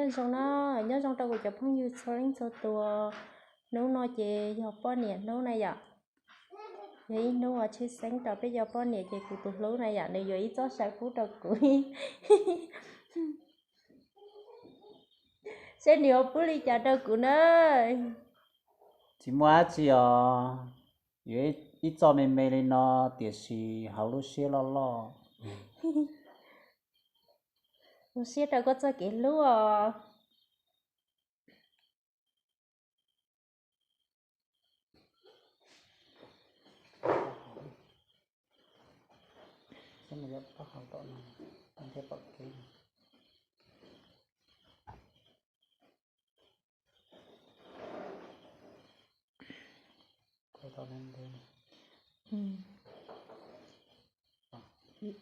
Nyob zoo na, nyob zoo rau kuv cov phooj ywg txhua leej txhua tus. Hnub no ces yog poj niam hnub na yom. Yog ib hnub uas tshwj xeeb rau peb cov poj niam ces kuv tus hlub na yom, nws yuav ib txoj saw pub rau kuv. Seb nws yuav pub li cas rau kuv na. Tsis muaj dab tsi os, yuav ib txoj me me li no, tiam sis hauv lub siab loj loj. Zoo siab rau koj txoj kev hlub os.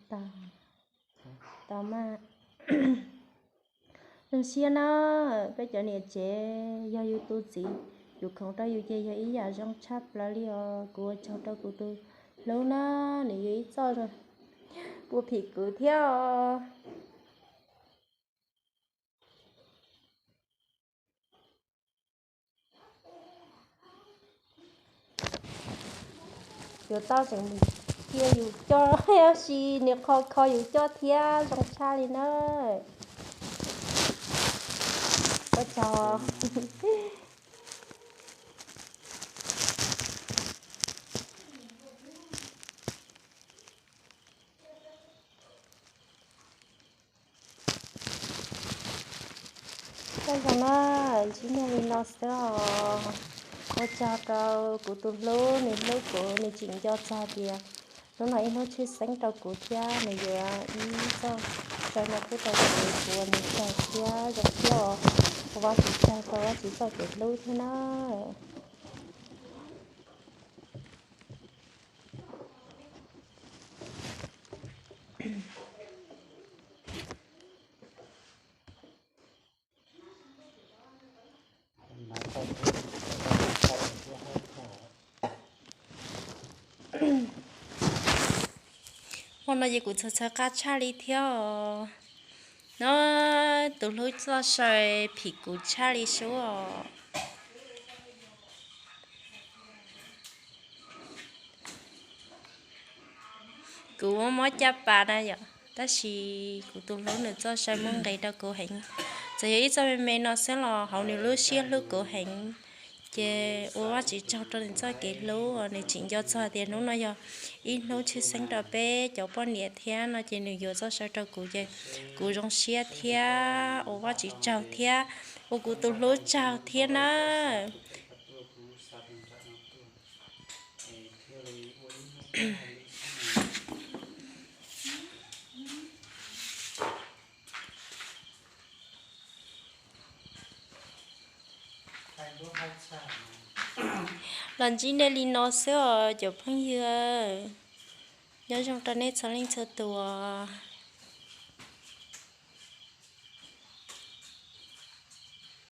Tau, tau mas. Zoo siab na, peb cov niam tsev yog yus tus txiv, yus khoom rau yus ces yog ib yam zoo tshaj plaws li os. Kuv ua tsaug rau kuv tus hlub na, nws yuav ib txoj pua phim kuv thiab os. Yuav tau tseem cia yus coj, tab sis nws kho kho yus coj thiab, zoo tshaj li na. Ua tsaug. Nyob zoo na, ntsib nej li no xwb os. Ua tsaug rau kuv tus hlub, nws hlub kuv, nws tseem nco txog tias hnub no ib hnub tshwj xeeb rau kuv thiab nws yuav ib txoj saw no pub rau kuv, kuv ua nws tsaug thiab zoo siab os. Ua Vajtswv tsaug rau Vajtswv txoj kev hlub thiab na. Hmo no ces kuv txhawv txhawv qab tshaj li thiab os. No, tus hlub txoj saw phim kuv tshaj li sub os. Kuv muab muab caj pas na yom, tab sis kuv tus hlub nws txoj saw muaj nqis rau kuv heev. Txawm yog ib txoj me me no xwb los hauv nws lub siab hlub kuv heev. Ces ua Vajtswv tsaug rau nws txoj kev hlub, nws tseem nco txog tias hnub no yog ib hnub tshwj xeeb rau peb cov poj niam thiab no ces nws yuav txoj saw rau kuv ces kuv zoo siab thiab ua Vajtswv tsaug thiab ua kuv tus hlub tsaug thiab na. Los ntsib nej li no xwb os cov phooj ywg. Nyob zoo rau nej txhua leej txhua tus.